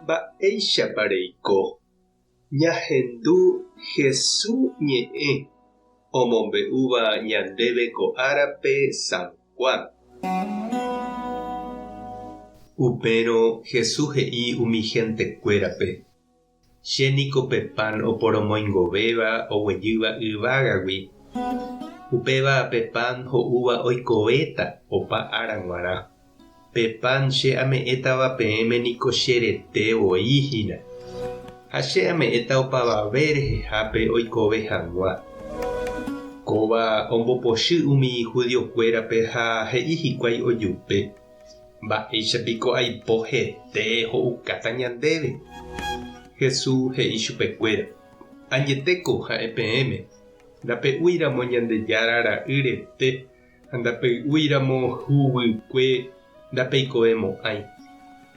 Mba'éichapa reiko? Ñahendu Hesu ñe'ẽ omombe'úva ñandéve ko árape San Juan. Upérõ Jesús he'i umi hentekuérape, Che niko pe pan oporomoingovéva oguejýva yvágagui, upéva pe pan ho'úva oikovéta opa ára g̃uarã. Pe pan che ame'ẽtava peẽme niko che rete voi hína, ha che ame'ẽta opavave rehehápe oikove hag̃ua. Kóva ombopochy umi judiokuérape ha he'i hikuái ojupe, Mba'éicha piko aipo hete ho'ukáta ñandéve? Jesús he'i chupekuéra, Añetéko ha'e peẽme, ndape'úiramo Ñandejára Ra'y rete ha ndapey'úiramo huguykue ndapeikovemo'ãi.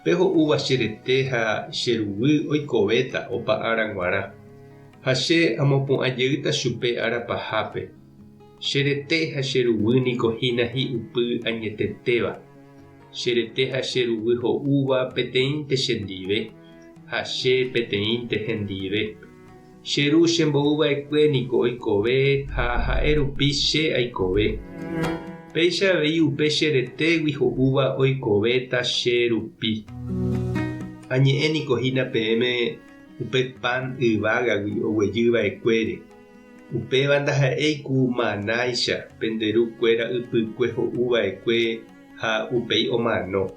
Pe ho'úva che rete ha che ruguy oikovéta opa ára g̃uarã, ha che amopu'ã jeýta chupe ára pahápe. Che rete ha che ruguy niko hína hi'upy añetetéva. Che rete ha che ruguy ho'úva peteĩnte chendive, ha che peteĩnte hendive. Che Ru chembou va'ekue niko oikove ha ha'e rupi che aikove. Péicha avei upe che retégui ho'úva oikovéta che rupi. Añe'ẽ niko hína peẽme upe pan yvágagui oguejy va'ekuére. Upéva ndaha'éi ku manáicha pende ru kuéra ypykue ho'u va'ekue ha upéi omano.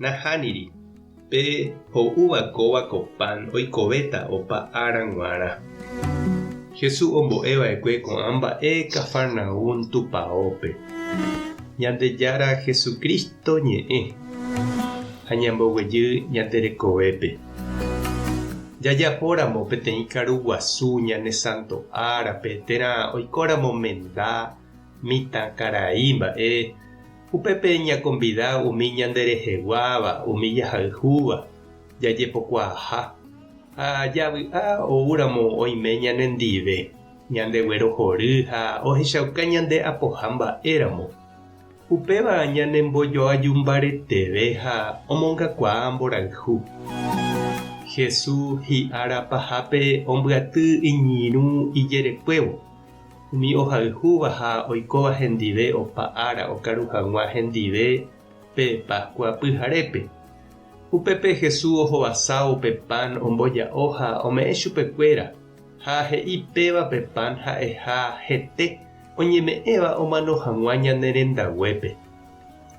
Nahániri, pe ho'úva kóva ko pan oikovéta opa ára g̃uarã. Jesús ombo'e va'ekue ko'ã mba'e Cafarnaúm tupaópe. Ñandejára Jesucristo ñe'ẽ ha ñamboguejy ñande rekovépe. Jajapóramo peteĩ karu guasu ñane santo árape térã oikóramo menda, mitãkarai mba'e, Upépe ñakombida umi ñandereheguáva, umi jahayhúva, jajepokuaaha, ha javy'a oúramo oime ñanendive, ñandeguerohory ha ohechauka ñande apoha mba'éramo. Upéva ñanembojoaju mbareteve ha omongakuaa mborayhu. Jesús hi'ára pahápe ombyaty iñirũ ijerekuévo. Umi ohayhúva ha oikóva hendive opa ára okaru hag̃ua hendive pe Páskua pyharépe. Upépe Jesús ohovasávo pe pan omboja'o ha ome'ẽ chupekuéra, ha he'i péva pe pan ha'eha hete oñeme'ẽva omano hag̃ua ñane rendaguépe.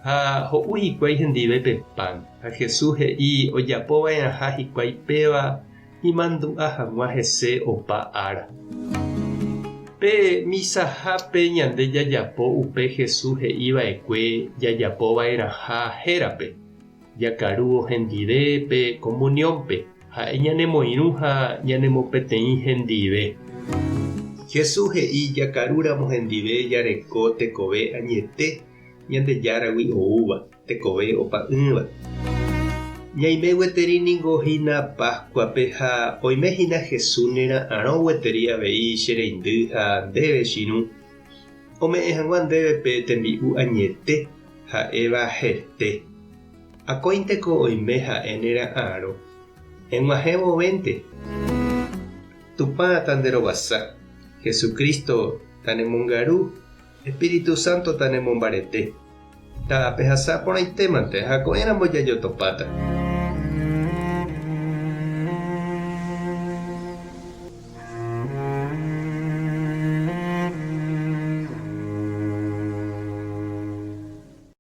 Ha ho'u hikuái hendive pe pan, ha Jesús he'i ojapo va'erãha hikuái péva imandu'a hag̃ua hese opa ára. Pe misahápe ñande jajapo upe Jesús he'i va'ekue jajapo va'erãha hérape, jakarúvo hendive pe comuniónpe, ha'e ñanemoirũ ha ñanemopeteĩ hendive. Jesús he'i jakarúramo hendive jareko tekove añete Ñandejáragui oúva. Tekove opa'ỹva. Ñaime gueteri ningo hína Páskuape ha oime hína Jesús nera'arõ gueteri avei che reindy ha ndéve chirũ, ome'ẽ hag̃ua ndéve pe tembi'u añete ha'éva hete. Akóinteko oime ha'e nera'arõ, eg̃uahẽ vovénte. Tupã tanderovasa, Jesucristo tanemongaru, Espíritu Santo tanemombarete. Tapehasa porãitémante ha ko'ẽramo jajotopáta.